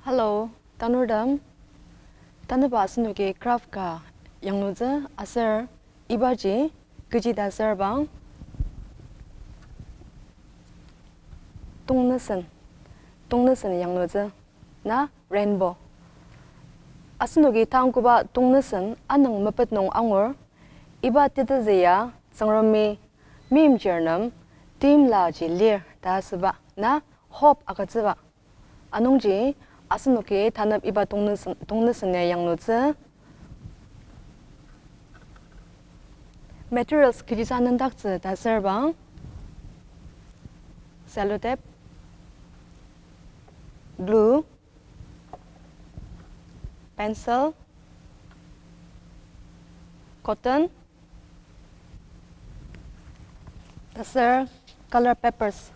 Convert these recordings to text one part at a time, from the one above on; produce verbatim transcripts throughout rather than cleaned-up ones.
Hello, tanurtem. Tanüba asenoki craft ka yanglutsü aser ibaji kechi ta aser bang tongmesen, tongmesen yanglutsü na rainbow. Asenoki tang koba tongmesen anüng mepet nung angur, iba tetezü ya Tsüngremi meimchir nem timla ji lir ta asüba na hope agütsüba. Anungji asenoki tanep iba tongmesen, tongmesen ya yanglutsü. Materials kechisa nüngdaktsü ta aser bang sellotape, glue, pencil, cotton, ta aser color papers.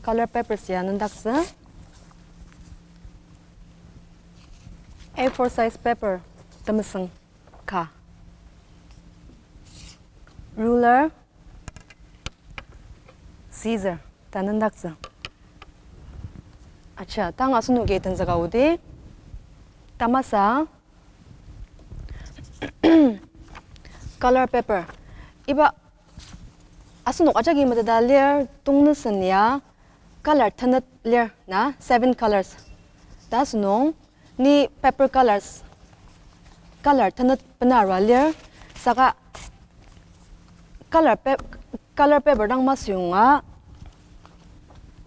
Color papers ya nüngdaktsü. A four size paper temesüng ka. Ruler, scissor ta nüngdaktsü. Acha, tang asenoki tenzüka odi. Tamasa color paper. Iba asenok ajaki meteta lir tongmesen ya color tenet lir na, seven colors. Ta asünung ni paper colors, color tenet bena arua lir, saka color pa-, color paper dang masüyonga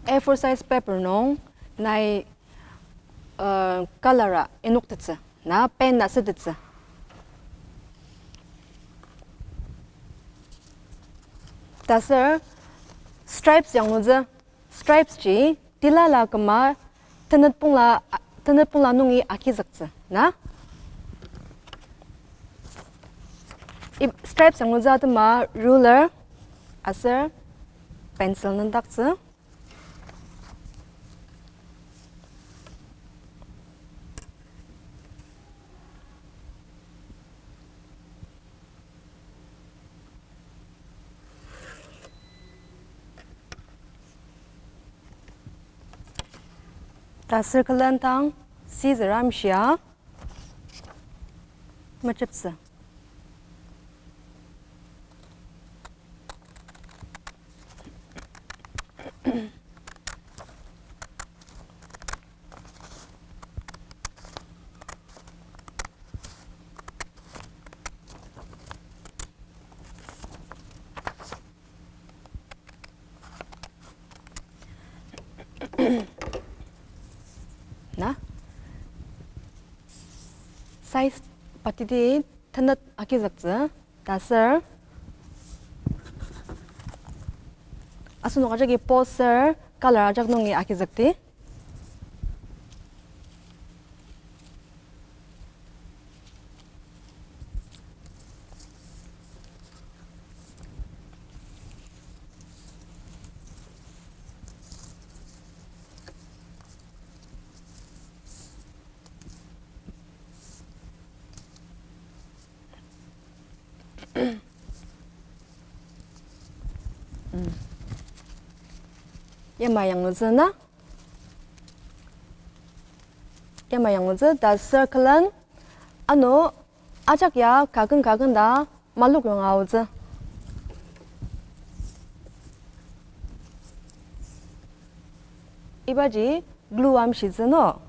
A four size paper nung nai, uh, color-a inoktettsü na, paint-a sütettsü. Ta aser stripes yanglutsü. Stripes ji tilala küma tenet pongla, tenet pongla nungi agizüktsü na. Ip-, stripes yanglutsü atema ruler aser pencil nüngdaktsü. Ta circle-en tang scissor amshia mecheptsü. Na? Size patidi tenet agizüktsü, ta aser asenok ajaki poster color ajak nungi agizükti. Mm. Yamai yanglutsü na? Yamai yanglutsü, ta circle-en, ano, ajak ya kaken kaken ta malok yonga aotsü. Ibaji glue amshitsü no.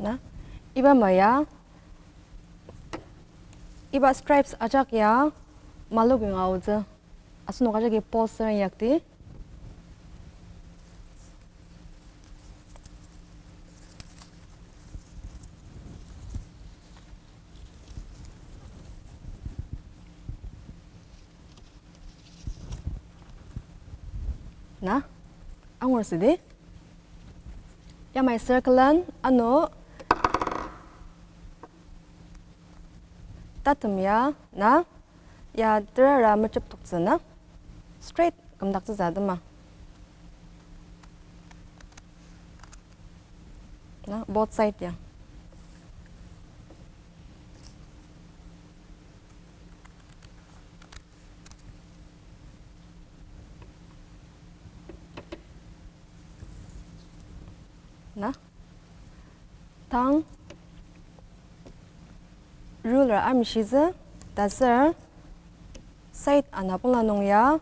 Na, iba maya, iba stripes ajak ya malok yonga aotsü. Asenok ajaki poster inyakti. Na, angur südi. Yamai circle-en ano tatem ya, na, ya terara mecheptoktsü na. Straight kümdaktsütsü atema. Na, both side ya. Na? Tang ruler amshitsü, taser side ana pongla nung ya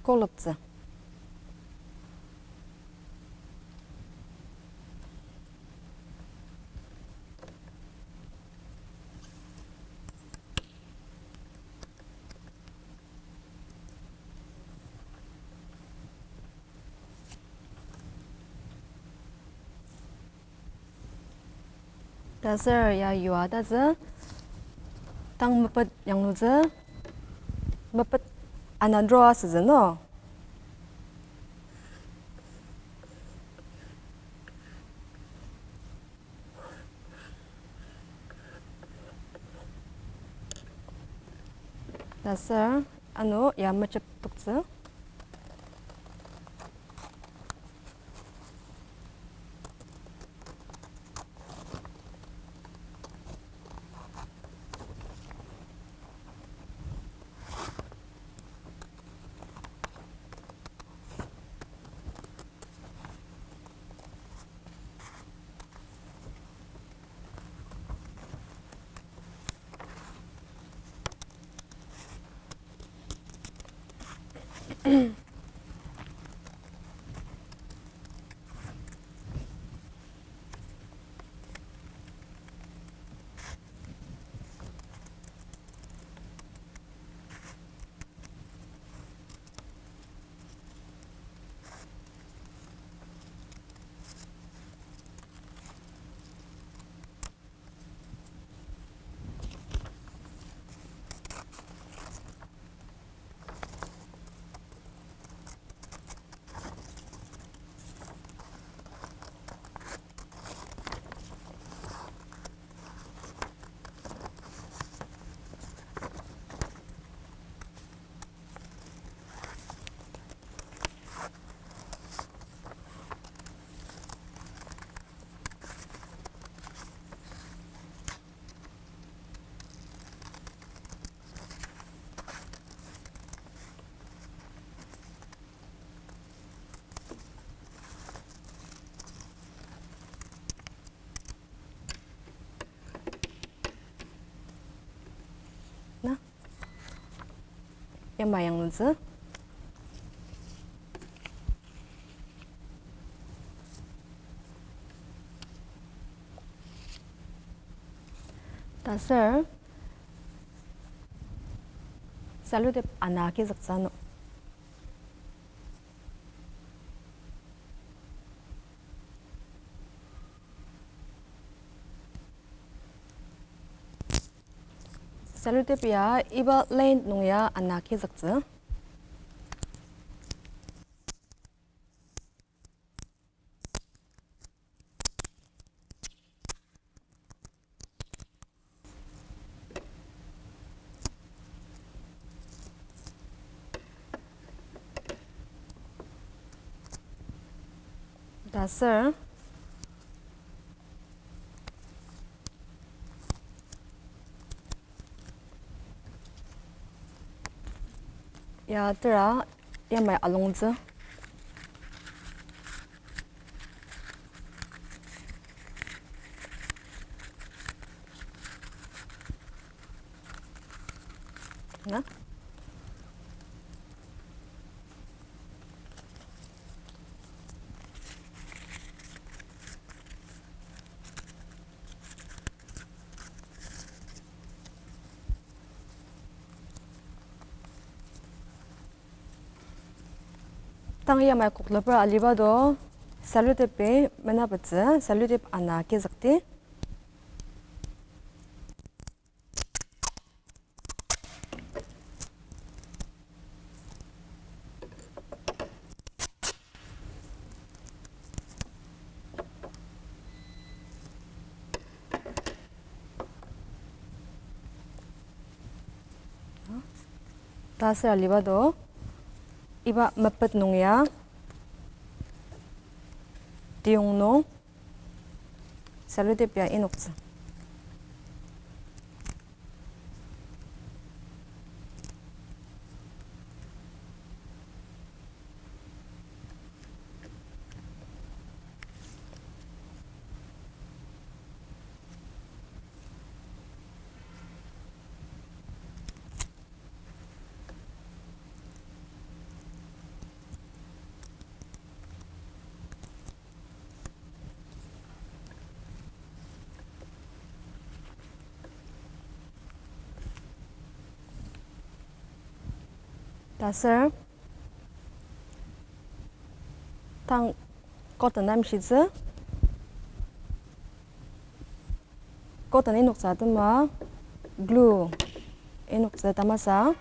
koloptsü. Taser ya yua tatsü, tang mepet yanglutsü, mepet ana draw asütsü no. Taser ano ya mecheptoktsü. Na? Yamai yanglutsü. Taser, sellotape ana agizüktsü ano. Sellotape ya iba length nung ya ana agizüktsü. Taser. Ya, tera, yamai alongtsü. Na? Tang yamai kokleper aliba do, sellotape menapetsü, sellotape ana agizükti. Ta ser aliba do, iba mepet nung ya, tiyong nung, sellotape ya inoktsü. Ta ser, tang cotton amshitsü. Cotton inoktsü atema glue inoktsü tamasa.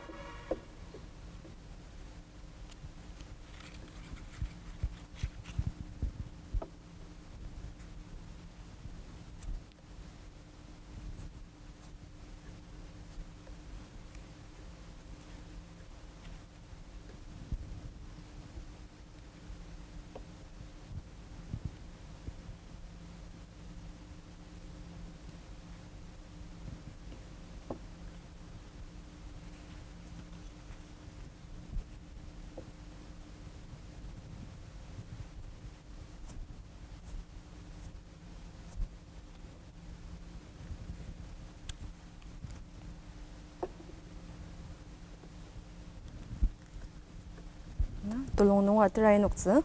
Tulung nung atera inoktsü.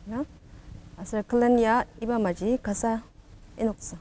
Na, aser külen ya iba maji kasa inoktsü.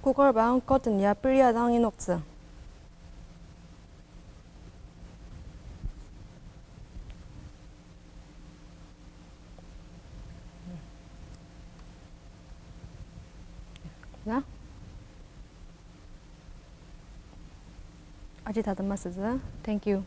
Cooker bang cotton ya peria dang inoktsü. Na? Aji tatem asütsü. Thank you.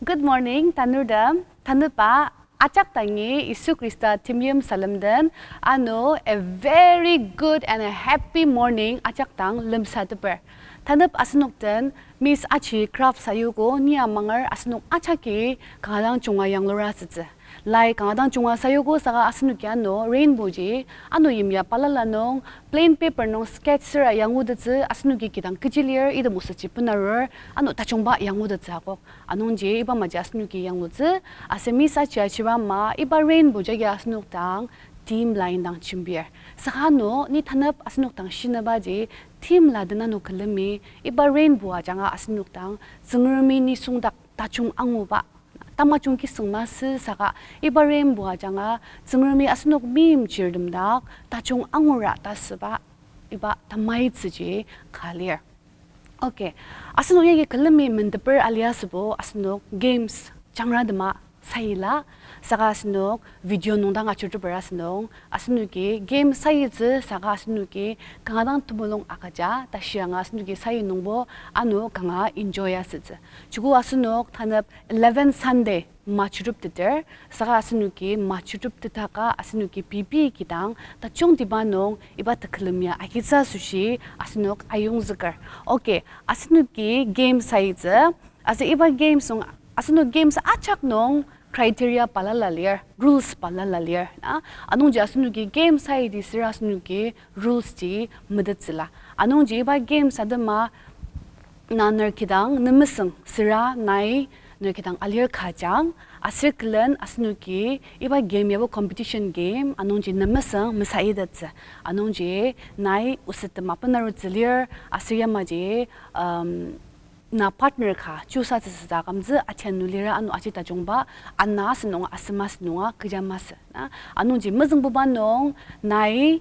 Good morning, tanurtem. Tanüba ajak dangi Yisu Khrista temeim salem den, ano a very good and a happy morning ajak dang lemsateper. Tanep asenok den Miss Achi craft sayuogo, ni amanger asenok ajaki kanga dang junga yanglura asütsü. Lai kanga dang junga sayuogo saka asenoki ano rainbow ji, ano yimya balala nung plain paper nung sketch süra yangutettsü, asenoki kidang kechi lir item osetji benarur, ano tajungba yangutettsü akok. Anungji iba maji asenoki yanglutsü, aser Miss Achi achiba ama iba rainbow jagi asenok dang team la indang jembir. Saka ano ni tanep asenok dang shinabaji team la den ano külemi iba rainbow ajanga asenok dang Tsüngremi nisung dak tajung anguba tamajung kisüng masü saka iba rainbow ajanga Tsüngremi asenok meimchirtem dak tajung angura ta süba iba tamaitsüji ka lir. Okay, asenok yagi külemi mendeper aliasübo asenok games jangratema sayila, saka asenok video nung dang ajuteper asenok, asenoki game sayitsü saka asenoki kanga dang temulung agüja, ta shianga asenoki sayi nungbo ano kanga enjoy asütsü. Joko asenok tanep eleven Sunday majutepteter, saka asenoki majuteptetaka asenoki pei pei kidang tajungtiba nung iba tekülem ya agitsü asoshi asenok ayongzüker. Okay, asenoki game sayitsü, aser iba games nung, asenok games ajak nung criteria balala lir, rules balala lir. Na, anungji asenoki game sayidi süra asenoki rules ji metettsüla. Anungji iba games atema na ner kidang nemesüng süra nai ner kidang alir kajang, aser külen asenoki iba game yabo competition game, anungji nemesüng mesayitetsü. Anungji nai osettem apenarutsü lir, aser yamaji, um, na partner ka choose asütsüta kamtsü atianu lira ano aji tajungba, ana asünunga asema asünunga kecha masü. Na, anungji mezüngbuba nung nai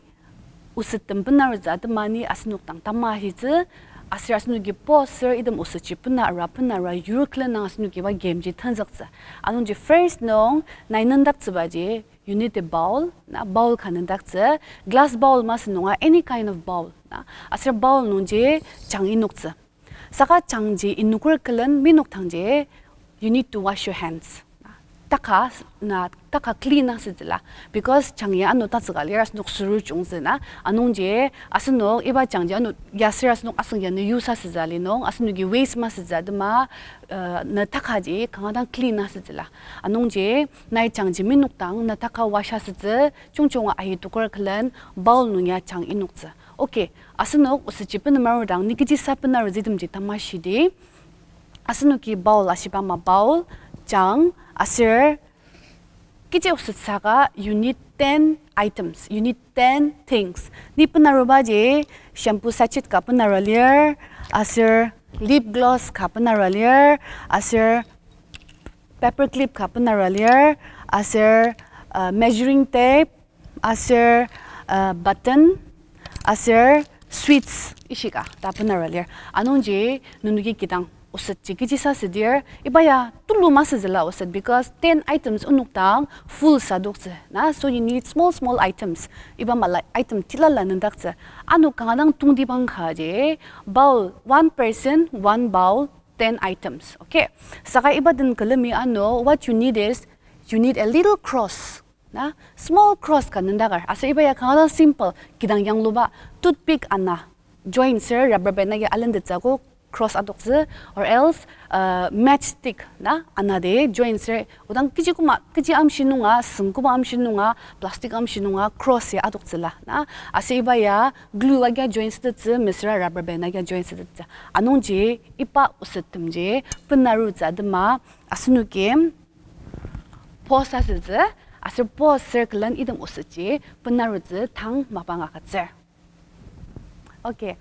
osettem benarutsü atema ni asenok dang tamashitsü, aser asenoki poster item osetji benarua benarua yur külen nung asenoki iba game ji tenzüktsü. Anungji first nung nai nendaktsübaji you need a bowl, na bowl ka nendaktsü, glass bowl masünunga any kind of bowl, na aser bowl nungji chang inoktsü. Saka changji inoker külen minokdangji you need to wash your hands. Taka, na taka clean asütsüla. Because chang ya ano tatsüka lir asenok sürur chungtsü na. Anungji asenok iba changji ano yasür asenok asüng ya ne use asütsü ali nung, asenoki waste masütsü atema, uh, na takaji kanga dang clean asütsüla. Anungji nai changji minokdang na taka wash asütsü, chungchunga ahi toker külen bowl nung ya chang inoktsü. Okay, asenok osetji benarutsü dang ni kechisa benarutsü itemji tamashidi. Asenoki bowl ashiba ama bowl, chang, aser kechi oset saka you need ten items, you need ten things. Ni benarubaji shampoo sachet ka benarua lir, aser lip gloss ka benarua lir, aser paper clip ka benarua lir, aser, uh, measuring tape, aser, uh, button, aser sweets ishika ta benarua lir. Anungji nenoki kidang osetji kechisa südir, iba ya tulu masütsüla oset because ten items onok dang full sadoktsü na, so you need small small items. Iba mala item tilala nendaktsü. Ano kanga dang tongtibang kaji bowl, one person, one bowl, ten items. Okay. Saka iba den külemi ano, what you need is, you need a little cross. Na, small cross ka nendakar. Aser iba ya kanga dang simple, kidang yangluba, toothpick ana, join ser rubber band agi alendettsü ko cross adoktsü, or else, uh, matchstick na, ana de join ser, odang kechi koma, kechi amshi nunga, süng koma amshi nunga, plastic amshi nunga, cross ya adoktsüla na. Aser iba ya glue agi join sütettsü, mesüra rubber band agi join sütettsü. Anungji iba osettemji benarutsü atema asenoki pause asütsü, aser pause ser külen item osetji benarutsü tang mapang agütsür. Okay.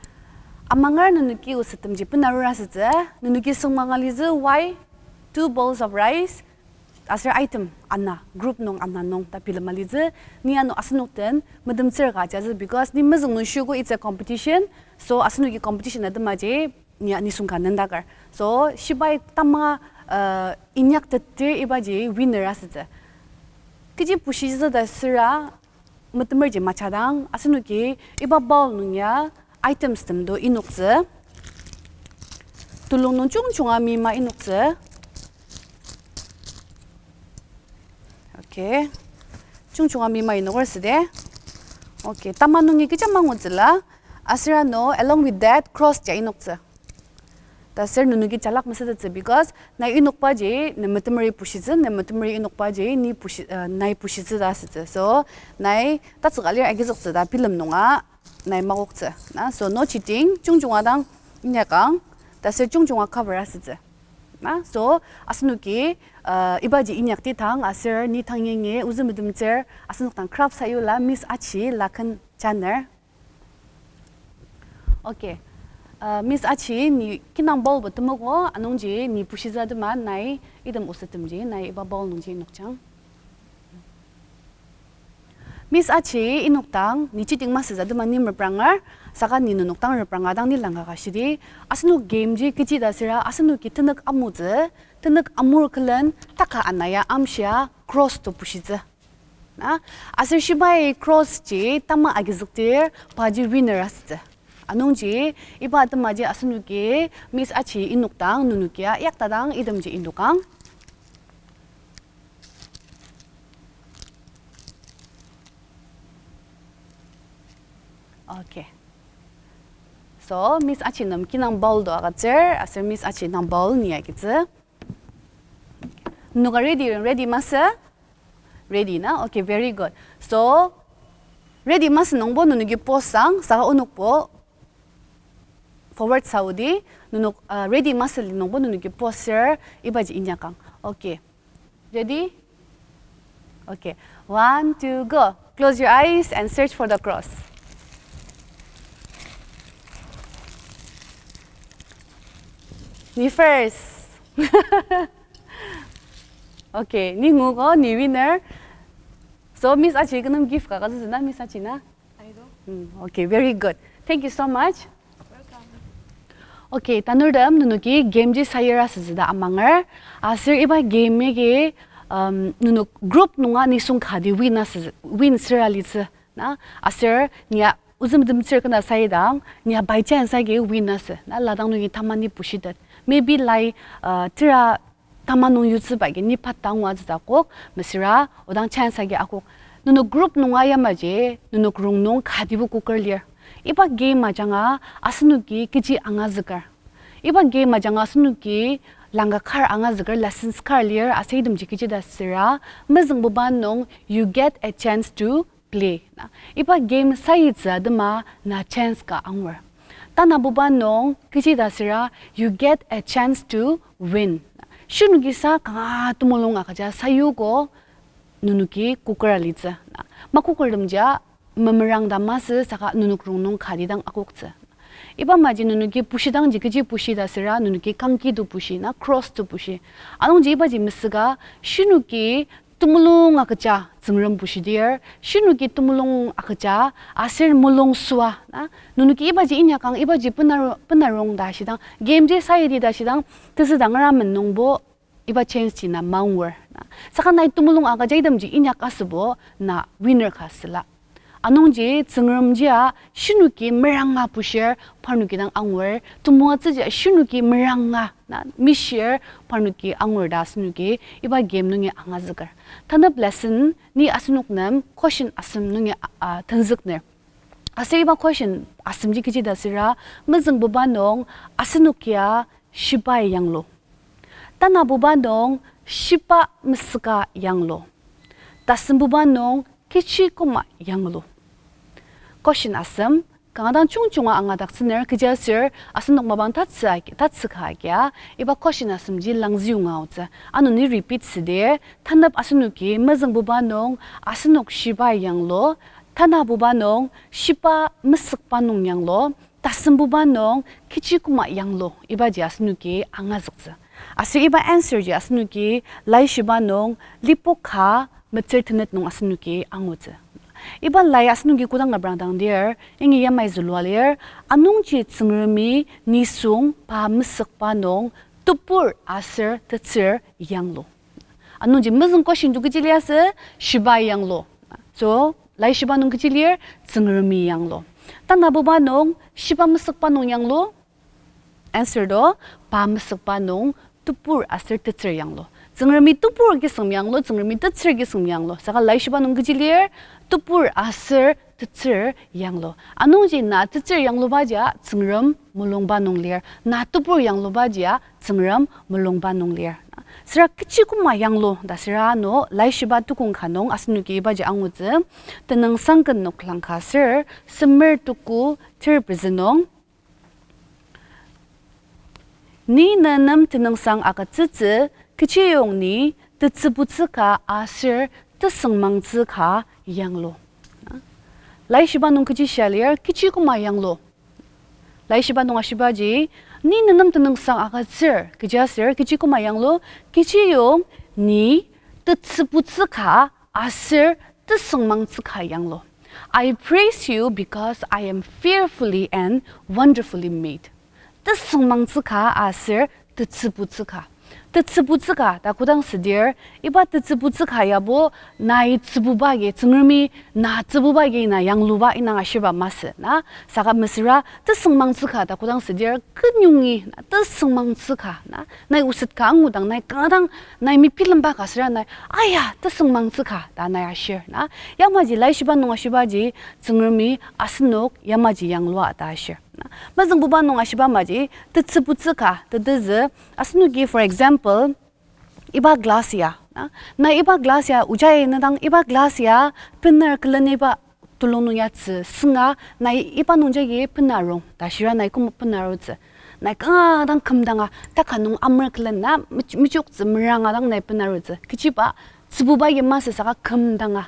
Amangar nenoki osettemji benarur asütsü, nenoki süngmang alitsü why two bowls of rice, aser item ana, group nung ana nung ta bilem alitsü, ni ano asenok den medemtsür ka jatsü because ni mezüng nung shiogo it's a competition, so asenoki competition atemaji ni anisung ka nendakar. So, shibai tama, uh, inyak tetir ibaji winner asütsü. Kechi pushitsü ta süra metemerji machadang, asenoki iba bowl nung ya items tem do inoktsü. Tulung nung chungjunga mima inoktsü. Okay. Chungjunga mima inoker süde. Okay. Tama nungi kecha mangutsüla. Aser ano, along with that, cross ja inoktsü. Ta ser nenoki jalak mesütettsü, because nai inokbaji, ne metemeri pushitsü, ne metemeri inokbaji, ni pushi-, uh, nai pushitsü ta asütsü. So, nai tatsüka lir agizüktsü ta bilem nunga, nai makoktsü. Na, so, no cheating, chungjunga dang inyakang, ta ser chungjunga cover asütsü. Na, so, asenoki, uh, ibaji inyakti tang, aser ni tang yenge, ozü medemtsür, asenok dang craft sayula, Miss Achi, laken janer. Okay. Uh, Miss Achi, ni kinang bowl bo temoko, anungji ni pushitsü atema nai item osettemji, nai iba bowl nungji inokjang. Miss Achi, inokdang, ni cheating masütsü atema ni meprangar, saka ni nenokdang repranga dang ni langka ka shidi, asenok game ji kechi ta süra, asenoki tenük amutsü, tenük amur külen, taka ana ya amshia cross to pushitsü. Na, aser shibai cross ji tama agizüktir paji winner asütsü. Anungji, iba atemaji asenoki Miss Achi inokdang, nenokia yakta dang itemji inokang. Okay. So, Miss Achi nem kinang bowl do agütsür, aser Miss Achi nem bowl ni agitsü. Nenoka ready, ready masü? Ready na? Okay, very good. So, ready masü nungbo nenoki pause sang, saka onokbo forward saodi, nenok, uh, ready masü li nungbo nenoki pause-er, ibaji inyakang. Okay. Ready? Okay. One, two, go. Close your eyes and search for the cross. Ni first. Okay, ni ngugo, ni winner. So, Miss Achi, kü nem gift ka, ka züzü na, Miss Achi na? I do. Mm, okay, very good. Thank you so much. Welcome. Okay, tanurtem nenoki game ji sayur asüzü ta amanger. Aser iba game yagi, um, nenok group nunga nisung kati win asüzü, win süra litsü. Na, aser nia ozü metemtsür kena sayidang, nia by chance agi win asü. Na, ladang nungi tamani pushitet. Maybe lai, uh, tera tama nung yutsüba agi ni pat tangwa züta kok, mesüra odang chance agi akok. Nenok group nunga yamaji, nenok rongnung katibo koker lir. Iba game ajanga asenoki kechi angazüker. Iba game ajanga asenoki langka kar angazüker, lessons kar lir, aser itemji kechi ta süra, mezüngbuba nung you get a chance to play. Na, iba game sayitsü atema na chance ka angur. Tanabuba nung kechi ta süra, you get a chance to win. Shinoki sa kanga temulung agüja sayuko nenoki koker alitsü. Na, makokertemjia memerang ta masü saka nenok rongnung kati dang akoktsü. Iba maji nenoki pushidangji kechi pushi ta süra nenoki kangki to pushi, na cross to pushi. Anungji ibaji mesüka shinoki temulung agüja Tsüngrem bushidir, shinoki temulung agüja, aser mulung süa, na, nenoki ibaji inyakang, ibaji benaru-, benarung ta shidang, game ji sayidi ta shidang, tesüdang ramen nungbo, iba chance ji na mangur, na. Saka nai temulung agüja itemji inyak asübo, na winner ka süla. Anungji Tsüngremjia shinoki meranga pushir parnoki dang angur, temoatsüji shinoki meranga na mishir parnoki angur ta asenoki iba game nungi angazüker. Tanep lesson ni asenok nem question asem nungi, a, tenzükner. Aser iba question asemji kechi ta süra, mezüngbuba nung asenok ya shibai yanglu. Tanabuba nung shiba mesüka yanglu. Tasembuba nung kechi koma yanglu. Question asem, kanga dang jungjunga angadaktsüner kechiaser asenok mapang tatsü agi-, tatsüka agia, iba question asemji langzüyonga aotsü. Ano ni repeat südir, tanep asenoki mezüngbuba nung asenok shibai yanglu, tanabuba nung shiba mesükba nung yanglu, tasembuba nung kechi koma yanglu, ibaji asenoki angazüktsü. Aser iba answer ji asenoki Laishiba nung Lipok ka metsür tenet nung asenoki angutsü. Iba lai asenoki kodang abrangdang dir, yangi yamai zülua lir, anungji Tsüngremi nisung pa mesükba nung tebur aser tetsür yanglu. Anungji mezüng question to kechi liasü, shiba yanglu. So, Laishiba nung kechi lir, Tsüngremi yanglu. Tanabuba nung shiba mesükba nung yanglu. Answer to, pa mesükba nung tebur aser tetsür yanglu. Tsüngremi tebur kisüng yanglu, Tsüngremi tetsür kisüng yanglu. Saka Laishiba nung kechi lir, tebur aser tetsür yanglu. Anungji na tetsür yangluba jia Tsüngrem mulungba nung lir. Na tebur yangluba jia Tsüngrem mulungba nung lir. Süra kechi koma yanglu ta süra ano Laishiba tukong ka nung asenoki ibaji angutsü. Tenüngsang ken noklang ka ser, semer tuku ter pezü nung. Ni ne nem tenüngsang agütsütsü, kechiyong ni tetsübutsü ka aser tesüngmangtsü ka yanglu. Laishiba nung kechi shia lir, kechi koma yanglu. Laishiba nung ashibaji, ni ne nem tenüngsang agütsür, kechiaser kechi koma yanglu, kechiyong ni tetsübutsü ka aser tesüngmangtsü ka yanglu. I praise you because I am fearfully and wonderfully made. Tesüngmangtsü ka aser tetsübutsü ka. Tetsübutsü ka ta kodang südir, iba tetsübutsü ka yabo nai tsübuba agi, Tsüngremi na tsübuba agi na yangluba inang ashiba masü na. Saka mesüra tesüngmangtsü ka ta kodang südir, kenyongi na tesüngmangtsü ka na. Nai oset ka angudang, nai kanga dang, nai mebilemba ka süra nai, aya, tesüngmangtsü ka ta nai ashir na. Yamaji Laishiba nung ashibaji, Tsüngremi asenok yamaji yanglua ta ashir. Na, mezüngbuba nung ashiba maji, tetsübutsü ka, tetezü, asenoki, for example, iba glass ya, na, na iba glass ya, ojai nedang iba glass ya, bener külen iba tulung nung ya tzü sünga, nai iba nung jagi benarung, ta shira nai küma benarutsü. Nai kanga dang kümdanga, taka nung amer külen na, mech-, mechoktsü meranga dang nai benarutsü. Kechiba, tzübuba yima sü saka kümdanga.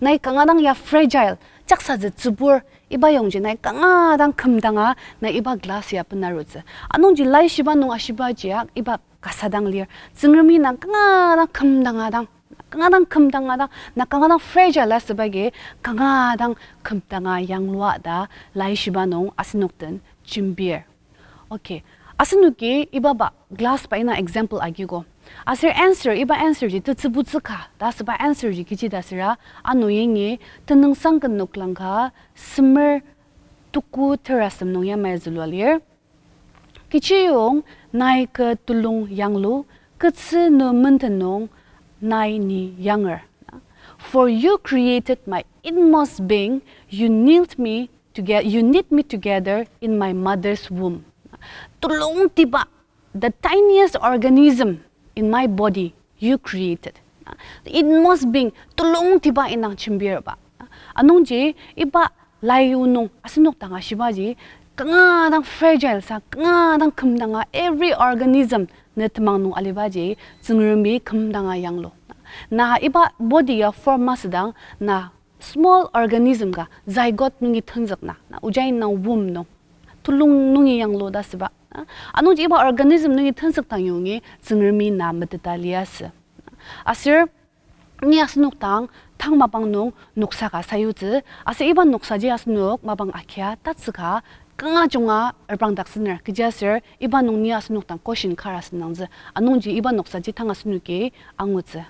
Nai kanga dang ya fragile, jaksatsü tzübur, iba yongji nai kanga dang kümdanga, nai iba glass ya benarutsü. Anungji laishiba nung ashibaji ya, iba kasa dang lir. Tsüngremi na kanga dang kümdanga dang, kanga dang kümdanga dang, na kanga dang fragile asübagi, kanga dang kümdanga yanglua ta, laishiba nung asenok den jembir. Okay. Asenoki iba ba glass ba ina example agiko. Aser answer, iba answer ji tetsübutsü ka, ta asüba answer ji kechi ta süra, ano yangi Tenüngsang ken noklang ka semer tuku terasem nung yamai zülua lir. Kechiyong nai kü tulung yanglu, ketsü nü menden nung nai ni yanger. For you created my inmost being, you knit me toge-, you knit me together in my mother's womb. Tulungtiba, the tiniest organism in my body, you created. Inmost being, tulungtiba indang jembirba. Anungji, iba lai o nung asenok dang ashibaji, kanga dang fragile sa, kanga dang kümdanga, every organism ne temang nung alibaji, Tsüngremi kümdanga yanglu. Na iba body ya form masüdang, na small organism ka zygote nungi tenzükna, na ojai indang womb nung, tulung nungi yanglu ta asüba. Anungji iba organism nungi tenzükdang yongi Tsüngremi na meteta liasü. Aser ni asenok dang tang mapang nung noksa ka sayutsü, aser iba noksaji asenok mapang akia tatsüka kanga junga erbangdaktsüner, kechiaser iba nung ni asenok dang question kar asüngdangtsü, anungji iba noksaji tang asenoki angutsü.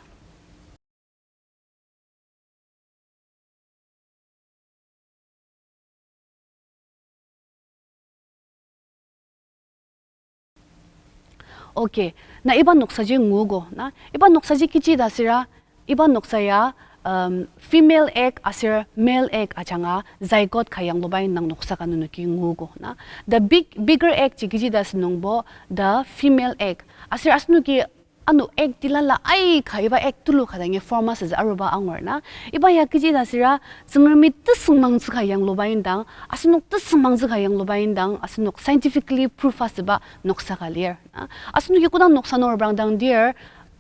Okay, na iba noksaji nguogo, na iba noksaji kechi ta süra, iba noksa ya, um, female egg aser male egg ajanga zygote ka yangluba indang noksa ka nenoki nguogo, na. The big, bigger egg ji kechi ta sünungbo, the female egg. Aser asenoki ano egg tilala aika iba egg tulu ka dangi form asütsü aruba angur na. Iba ya kechi ta süra, Tsüngremi tesüngmangtsü ka yangluba indang, asenok tesüngmangtsü ka yangluba indang, asenok scientifically proof asüba noksa ka lir na. Asenoki kodang noksa nung reprangdang dir,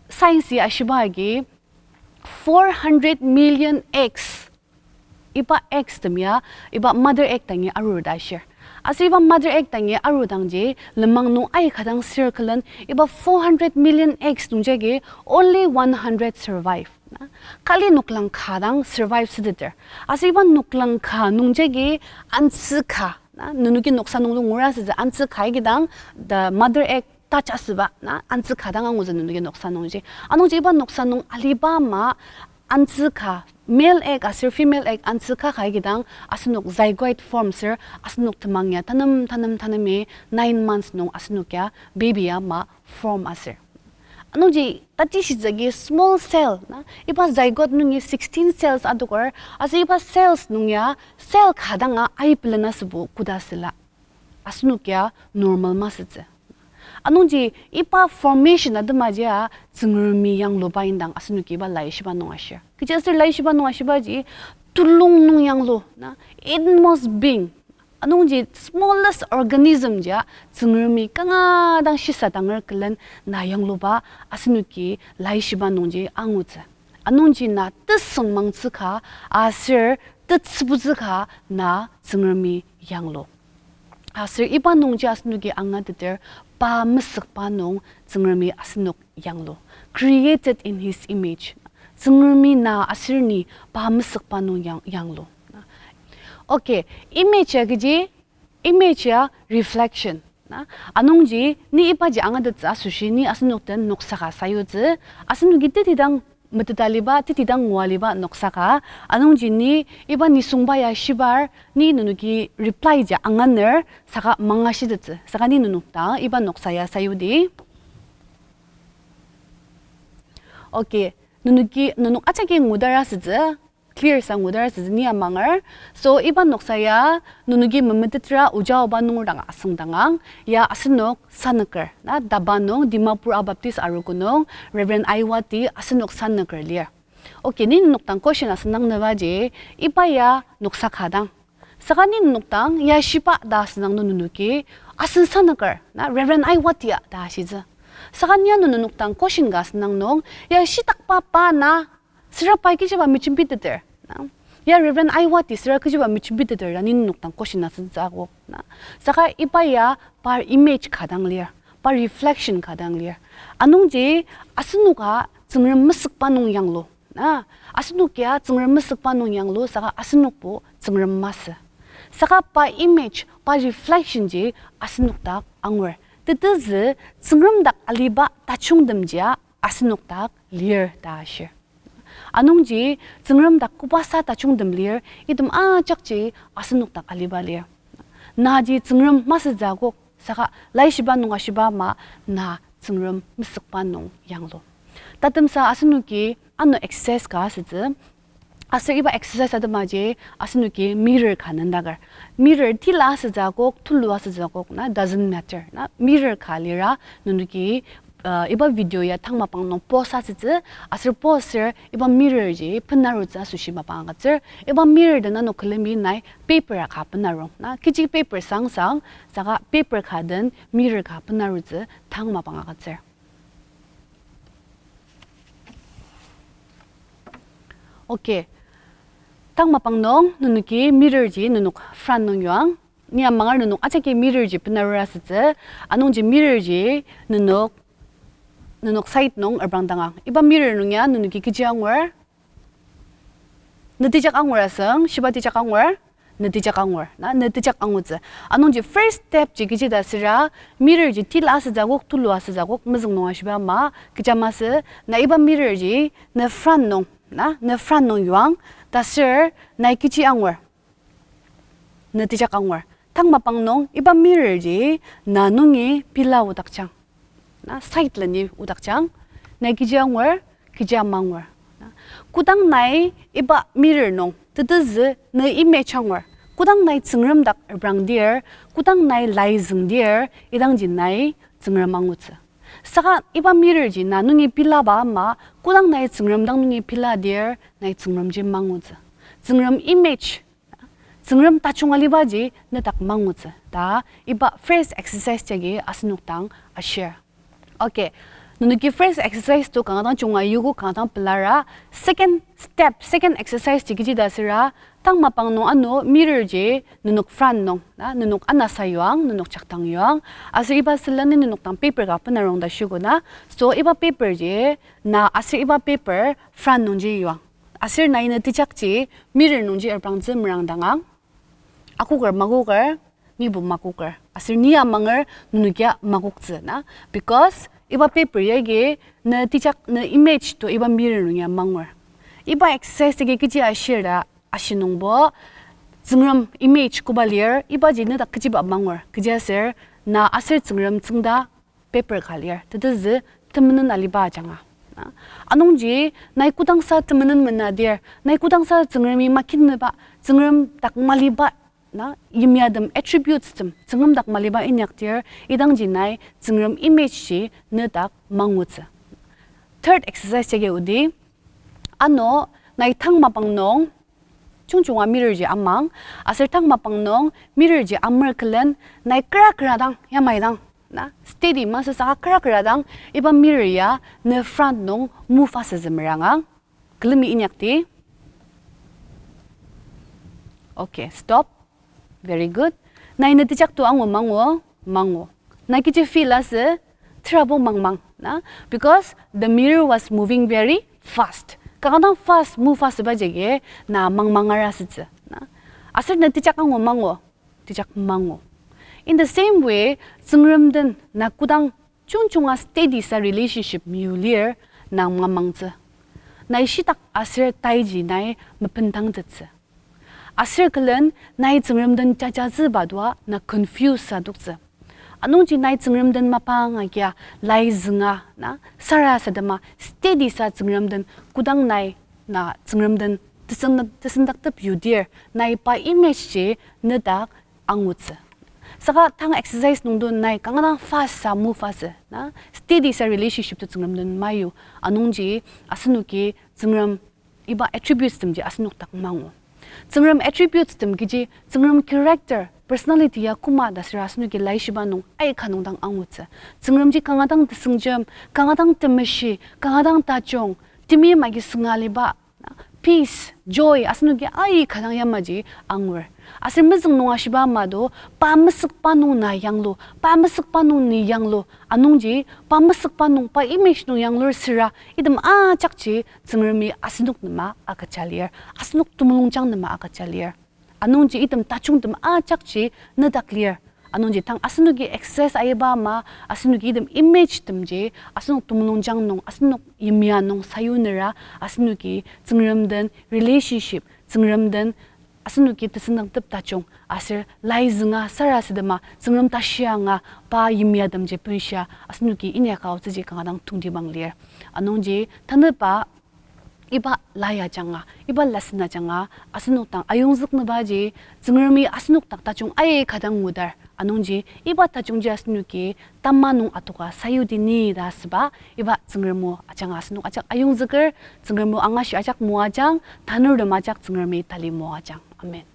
science ya ashiba agi, four hundred million eggs. Iba eggs tem ya, iba mother egg dangi arur ta ashir. Aser iba mother egg dangi arudangji, lenmang nung aika dang circle-en, iba four hundred million eggs nungjagi only one hundred survive. Na, kali noklang ka dang survive süteter. Aser iba noklang ka nungjagi antsü ka, na, nenoki noksa nung ngura sütsü antsü ka agi dang, the mother egg touch asüba, na, antsü ka dang angutsü nenoki noksa nungji. Anungji iba noksa nung aliba ama antsü ka, male egg aser female egg antsü ka ka agi dang, asenok zygote form sür, asenok temang ya tanem, tanem, tanemi nine months nung asenok ya baby ama form asür. Anungji tatishitsü agi small cell, na, iba zygote nungi sixteen cells adoker, aser iba cells nung ya cell ka danga aipelen asübo koda süla. Asenok ya normal masütsü. Anungji iba formation atema jia Tsüngremi yangluba indang asenoki iba laishiba nung ashir. Kechiaser laishiba nung ashibaji tulung nung yanglu, na, inmost being. Anungji smallest organism jia Tsüngremi kanga dang shisa danger külen na yangluba asenoki laishiba nungji angutsü. Anungji na tesüngmangtsü ka, aser tetsübutsü ka na Tsüngremi yanglu. Aser iba nungji asenoki angateter pa mesükba nung Tsüngremi asenok yanglu. Created in his image. Tsüngremi na aser ni pa mesükba nung yang-, yanglu. Okay, image ya kechi, image ya reflection. Na, anungji ni ibaji angatettsü asoshi ni asenok den noksa ka sayutsü, asenoki tetidang meteta liba, tetidang ngua liba noksa ka, anungji ni iba nisungba ya shibar, ni nenoki reply ji anganer, saka mangashidettsü, saka ni nenok dang iba noksa ya sayudi. Okay, nenoki, nenok ajaki ngudar asütsü, clear sa ngudar asütsü ni amanger. So, iba noksa ya, nenoki memetetra oja oba nunger dang asüngdangang, ya asenok sanüker, na, Daba nung, Dimapur Baptist Arogo nung, Reverend Aiwati asenok sanüker lir. Okay, ni nenok dang question asüngdang nübaji, iba ya noksa ka dang. Saka ni nenok dang ya shiba ta asüngdang nung nenoki, asen sanüker, na, Reverend Aiwati ya ta ashitsü. Saka ni ano nenok dang question ka asüngdang nung, ya shitakba pa na, süra pai kechiba mejembiteter, na. Ya Reverend Aiwati süra kechiba mejembiteter ta ni nenok dang question asütsü akok, na. Saka iba ya par image ka dang lir, par reflection ka dang lir. Anungji asenoka Tsüngrem mesükba nung yanglu. Na, asenok ya Tsüngrem mesükba nung yanglu, saka asenokbo Tsüngrem masü. Saka pa image, pa reflection ji asenok dak angur. Tetezü Tsüngrem dak aliba tajungtemjia asenok dak lir ta ashir. Anungji Tsüngrem dak kobasa tajungtem lir, item ajakji asenok dak aliba lir. Naji Tsüngrem masütsü akok, saka laishiba nung ashiba ama na Tsüngrem mesükba nung yanglu. Tatemsa asenoki ano exercise ka asütsü. Aser iba exercise atemaji asenoki mirror ka nendaker. Mirror tila asütsü akok, tulu asütsü akok, na, doesn't matter. Na, mirror ka lira nenoki, uh, iba video ya tang mapang nung pause asütsü, aser pause ser iba mirror ji benarutsü asoshi mapang agütsür. Iba mirror den ano külemi nai paper ka benarung. Na, kechi paper sangsang, saka paper ka den mirror ka benarutsü tang mapang agütsür. Okay. Tang mapang nung nenoki mirror ji nenok front nung yuang. Ni amanger nenok ajaki mirror ji benarur asütsü. Anungji mirror ji nenok, nenok side nung reprangdangang. Iba mirror nung ya nenoki kechi angur? Netijak angur asüng, shiba tijak angur? Netijak angur. Na, netijak angutsü. Anungji first step ji kechi ta süra, mirror ji tila asütsü akok, tulu asütsü akok, mezüng nung ashiba ama, kecha masü, na iba mirror ji, ne front nung, na, ne front nung yuang, ta ser, nai kechi angur? Netijak angur. Tang mapang nung, iba mirror ji, na nungi pila odakjang. Na, side leni odakjang. Nai kechi angur, kechi ama angur. Na, kodang nai iba mirror nung, tetezü ne image angur. Kodang nai Tsüngrem dak reprangdir, kodang nai lai züngdir, idangji nai Tsüngrem angutsü. Saka iba mirror ji na nungi pilaba ama, kodang nai Tsüngrem dang nungi piladir, nai Tsüngrem ji mangutsü. Tsüngrem image, Tsüngrem tajung alibaji nedak mangutsü ta iba first exercise jagi asenok dang ashir. Okay. Nenoki first exercise to kanga dang junga yugo, kanga dang pelara. Second step, second exercise ji kechi ta süra, tang mapang nung ano mirror ji nenok front nung, na, nenok anasa yuang, nenok jakdang yuang. Aser iba sülen ni nenok dang paper ka benarung ta shiko na. So iba paper ji, na aser iba paper front nungji yuang. Aser nai netijakji mirror nungji reprangtsü merangdangang. Akoker makoker, nibo makoker. Aser ni amanger nenokia makoktsü na. Because iba paper yagi netijak ne image to iba mirror nung ya mangur. Iba exercise agi kechi ashir ta ashinungbo, Tsüngrem image koba lir, ibaji nedak kechiba mangur. Kechiaser na aser Tsüngrem tsüngda paper ka lir, tetezü temenen aliba ajanga. Na, anungji, nai kodangsa temenen menadir, nai kodangsa Tsüngremi makineba, Tsüngrem dak maliba, na, yimyatem, attributes tem, Tsüngrem dak maliba inyakdir, idangji nai Tsüngrem image ji nedak mangutsü. Third exercise jagi odi, ano, nai tang mapang nung, chungjunga mirror ji amang, aser tang mapang nung mirror ji amer külen, nai kera kera dang, yamai dang, na, steady masü saka kera kera dang, iba mirror ya ne front nung move asütsü merangang. Külemi inyakdi. Okay, stop. Very good. Nai netijak to angu mangu, mangu. Nai kechi feel asü, terabo mangmang, na? Because the mirror was moving very fast. Kanga dang fast move asüba jagi, na mangmangar asütsü, na? Aser netijak angu mangu, tijak mangu. In the same way, Tsüngrem den na kodang chungjunga steady sa relationship miyu lir, na mamangtsü. Nai shitak aser taiji nai mepentangtettsü. Aser külen nai Tsüngrem den jajatsüba dua na confuse sa doktsü. Anungji nai Tsüngrem den mapang agia lai zünga, na, sarasadema steady sa Tsüngrem den kodang nai na Tsüngrem den tesendaktepa yudir, nai pa image ji nedak angutsü. Saka tang exercise nungdo nai kanga dang fast sa move asü, na, steady sa relationship to Tsüngrem den mayu. Anungji asenoki Tsüngrem iba attributes temji asenok dak mangu. Tsüngrem attributes tem kechi Tsüngrem character, personality ya koma ta süra asenoki laishiba nung aika nung dang angutsü. Tsüngremji kanga dang tesüngjem, kanga dang temeshi, kanga dang tajung, temeim agi sünga aliba, peace, joy, asenoki aika dang yamaji angur. Aser mezüng nung ashiba ama do, pa mesükba nung na yanglu, pa mesükba nung ni yanglu, anungji pa mesükba nung, pa image nung yanglur süra, item ajakji Tsüngremi asenok nem agüja lir, asenok temulungjang nem agüja lir. Anungji item tajungtem ajakji nedak lir. Anungji tang asenoki access ayiba ama, asenoki item image temji asenok temulungjang nung, asenok yimya nung sayunera, asenoki Tsüngrem den relationship, Tsüngrem den asenoki tesünangtep tajung aser lai zünga sarasadema Tsüngrem tashi anga pa yimyatemji benshia asenoki inyaka aotsüji kanga dang tongtibang lir. Anungji tanüba iba lai ajanga, iba lesson ajanga asenok dang ayongzüknübaji Tsüngremi asenok dak tajung aika dang ngudar. Anungji iba tajungji asenoki tama nung adoka sayudi ni ta asüba iba Tsüngrem o ajanga asenok ajak ayongzüker, Tsüngrem o angashi ajak moajang, tanurtem ajak Tsüngremi tali moajang. Amen.